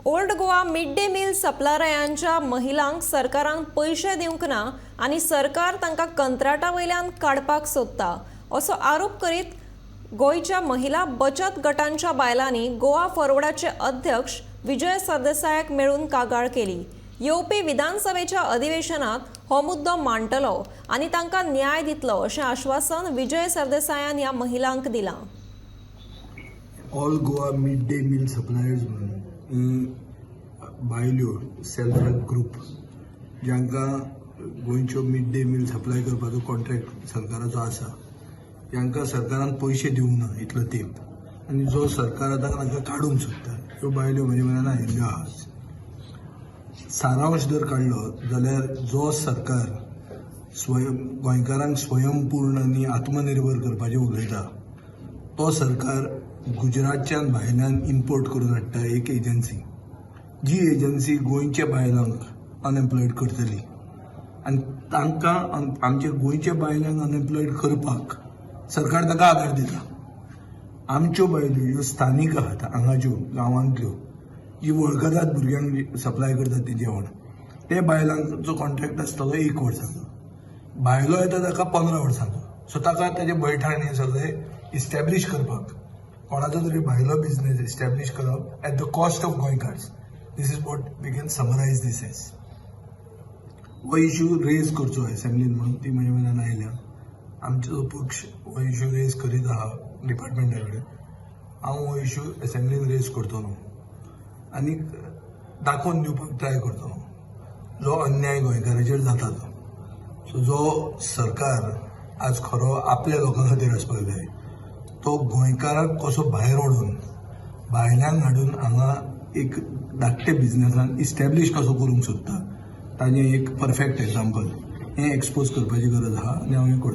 Old Goa mid day meal सप्लायरांच्या महिलांक सरकारान पयशे दिवंक ना आनी सरकार तांकां कंत्राटा वयल्यान काडपाक सोदता असो आरोप करीत गोंयच्या महिला बचत गटांच्या बायलांनी गोवा फॉरवर्डाचे अध्यक्ष विजय सरदेसायाक मेळून कागाळ केली. येवपी विधानसभेच्या अधिवेशनात हो मुद्दो मांडटलो आनी तांकां न्याय दितलो अशें आश्वासन विजय सरदेसायान ह्या महिलांक दिलां. All Goa mid day meal suppliers म्हणून ही बायल्यो सेल्फ हेल्प ग्रूप, जांकां गोंयच्यो मिड डे मील सप्लाय करपाचो कॉन्ट्रॅक्ट सरकाराचो आसा, तांकां सरकारान पयशे दिवंक ना इतलो तेंप आनी जो सरकार आतां तांकां काडूंक सोदता, ह्यो बायल्यो म्हजे मनान आयिल्ल्यो आहात. सारांश जर काडलो जाल्यार जो सरकार स्वयं गोंयकारांक स्वयंपूर्ण आनी आत्मनिर्भर करपाचें उलयता, तो सरकार गुजरातच्यान भायल्यान इम्पोर्ट करून हाडटा एक एजन्सी, जी एजन्सी गोंयच्या बायलांक अनएम्प्लॉयड करतली आनी तांकां आमच्या गोंयच्या बायलांक अनएम्प्लॉयड करपाक सरकार तांकां आदार दिता. आमच्यो बायलो ह्यो स्थानीक आहात, हांगाच्यो गांवांतल्यो, जी वळखतात, भुरग्यांक सप्लाय करतात तें जेवण, ते बायलांचो कॉन्ट्रॅक्ट आसतलो एक वर्साचो. भायलो येता ताका 15 वर्सांचो. सो ताका ताजे बैठाण हें सगळें इस्टॅब्लीश करपाक कोणाचो तरी भायलो बिजनेस इस्टॅब्लीश करप at the cost of गोंयकार्स, this is what we can summarize this as. हो इशू रेज करचो एसेंब्लीन म्हणून ती म्हज्या मनान आयल्या. आमचो पक्ष हो इशू रेज करीत आहा डिपार्टमेंटा कडेन. हांव हो इशू एसेंब्लीन रेज करतलो आनी दाखोवन दिवपाक ट्राय करतलो जो अन्याय गोंयकाराचेर जाता तो. सो जो सरकार आज खरो आपल्या लोकां खातीर आसपाक जाय, तो गोंयकाराक कसो भायर ओडून भायल्यान हाडून हांगा एक धाकटे बिजनेसान इस्टॅब्लीश कसो करूंक सोदता, ताजें एक परफेक्ट एग्जाम्पल हें एक्सपोज करपाची गरज आहा आनी हांव हें करतलो.